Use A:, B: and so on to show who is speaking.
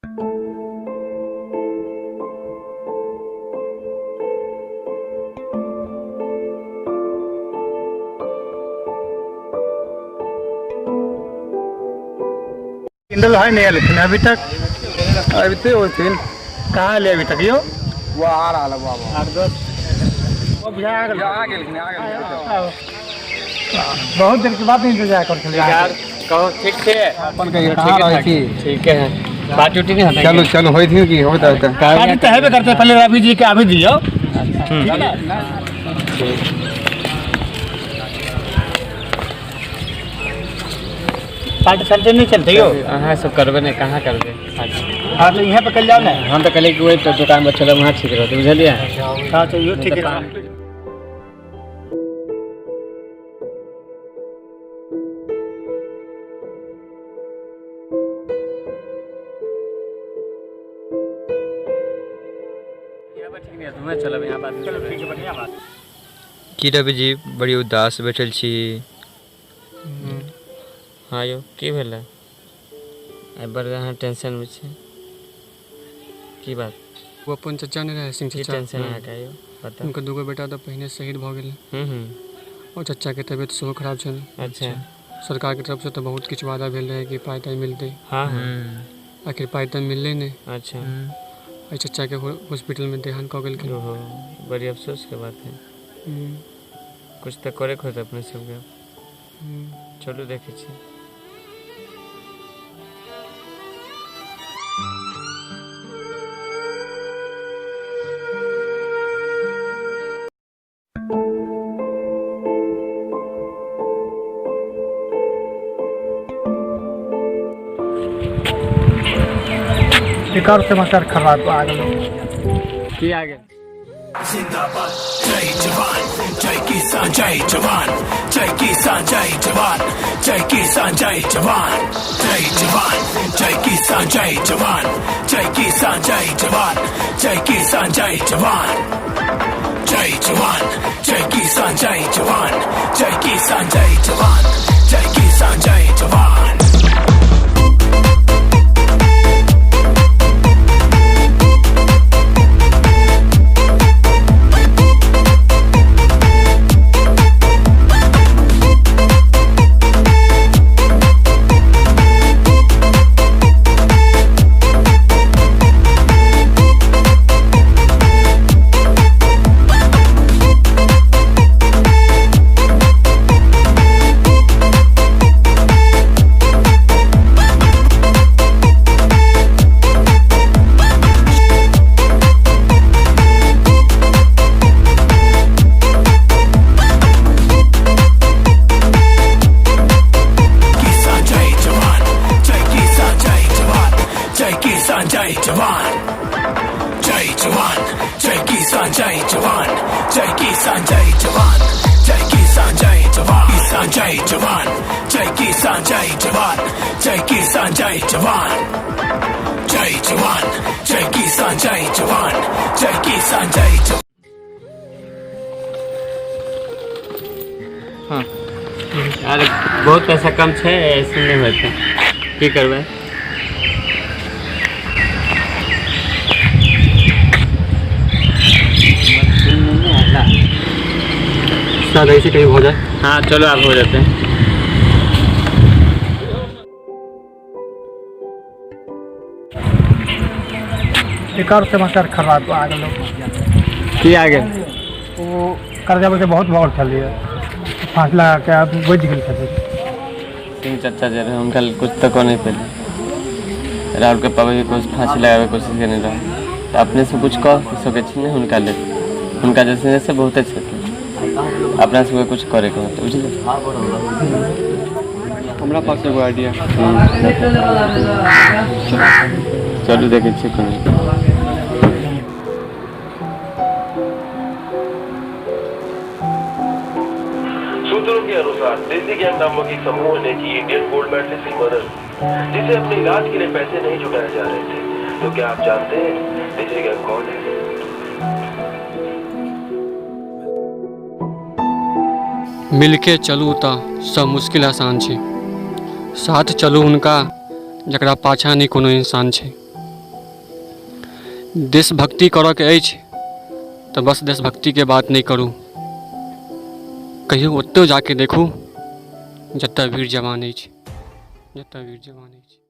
A: इंदल भाई नहीं आए अभी तक।
B: अबिते होथिन।
A: कहाँ ले अभी तक यो?
B: वो आ रहा है, वो
A: आठ दस वो बुझा आ गेल।
B: आ गेलखिन, आ गेलखिन।
A: बहुत देर के बाद इंतजार कर छलियै।
C: यार कहो, ठीक छै?
B: अपन कहियो, कहाँ रहै छी?
C: ठीक है। बात उटी नहीं होता?
B: चलू चलू, होथिन की होता होता।
A: पार्टी तऽ हेबे करतै, पहले रवि जी के अभी दियौ, ठीक ने? पार्टी चलते नहीं चलते यो?
C: अहाँ सब करबै ने, कहाँ करबै पार्टी?
A: हाँ, तो यहाँ पे कल जाओ ना।
C: हम तऽ कहलियै कि वही तो दुकान पर चलब, वहाँ ठीक रहतै, बुझलियै?
A: हाँ, तो यो ठीक है।
C: यहाँ पर ठीक नहीं रहतै, वहाँ चलब, यहाँ बात।
A: चलो, ठीक है, बढ़िया बात।
D: की रवि जी, बड़ी उदास बैठल छी?
C: हाँ यौ, की भेलै? आइ बड़ अहाँ टेंशनमे छी, की बात?
E: ओ अपन चचा नहि रहै सिंह
C: की
E: चचा।
C: टेंशन अहाँके यौ, बताउ।
E: हुनकर दूगो बेटा तऽ पहिने शहीद भऽ गेलै
C: हूँ हूँ
E: आओर चचाके तबियत सेहो खराब छनि। सरकारके तरफसँ तऽ बहुत किछु वादा भेल रहै कि पाइ ताइ मिलतै।
C: हाँ हाँ
E: आखिर पाइ तऽ मिललै नहि। एहि चचाके हॉस्पिटलमे देहान्त कऽ गेलखिन।
C: ओहो, बड़ी अफसोस के बात है। कुछ तऽ करैके होत अपने सबके। चलू, देखै छी।
A: एक और समाचार खराब आ गेलो।
C: की आ गेल?
F: जिंदाबाद, जय जवान, जय किसान, जय जवान, जय किसान, जय जवान, जय किसान, जय जवान, जय जवान, जय किसान, जय जवान, जय किसान, जय जवान, जय किसान, जय जवान, जय जवान, जय किसान, जय जवान, जय किसान, जय जवान, जय किसान, जय जवान। किसान जय जवान, जय किसान, जय जवान, जय किसान, जय जवान, जय जवान, जय किसान, जय जवान, जय किसान, जय जवान, जय किसान, जय जवान, किसान जय जवान, जय किसान, जय जवान, जय किसान, जय जवान, जय जवान, जय किसान, जय जवान, जय किसान, जय जवान।
C: अरे, बहुत पैसा कम छै, ऐसे नहि होतै, की करबै?
E: शायद ऐसे कहीं हो जाए।
C: हाँ, चलो, अब हो जाते हैं।
A: एक और समाचार खराब आ गेलो।
C: की आ गेल?
A: ओ कर्जा बर्जा बहुत भऽ गेल छलियै, फाँस लगा के आब बचि गेल छथिन।
C: सिंह चचा जे रहै, हुनका लेल कुछ तऽ कऽ नहि पेलै। राहुल के पापा भी कुछ फांसी लगाबे के कोशिश केने रहै, तऽ अपने से कुछ कऽ सकै छी ने हुनका लेल? हुनका जैसे जैसे बहुते छथिन, अपना सबके कुछ करैके होतै, बुझलियै?
E: हमरा पास एगो आइडिया।
C: चलू, देखै छियै कोनो।
G: सूत्रों के अनुसार देसी गैंग नामक एक समूह ने की इंडियन गोल्ड मेडलिस्ट की मदद, जिसे अपने इलाज के लिए पैसे नहीं जुटाए जा रहे थे। तो क्या आप जानते हैं देसी गैंग कौन है?
E: मिलके चलू तऽ सब मुश्किल आसान छै। साथ चलू हुनका जकरा पाछाँ नहि कोनो इंसान छै। देशभक्ति करऽके अछि तऽ बस देशभक्तिके बात नहि करू, कहियो ओतहु जाके देखू जतऽ वीर जवान अछि, जतऽ वीर जवान अछि।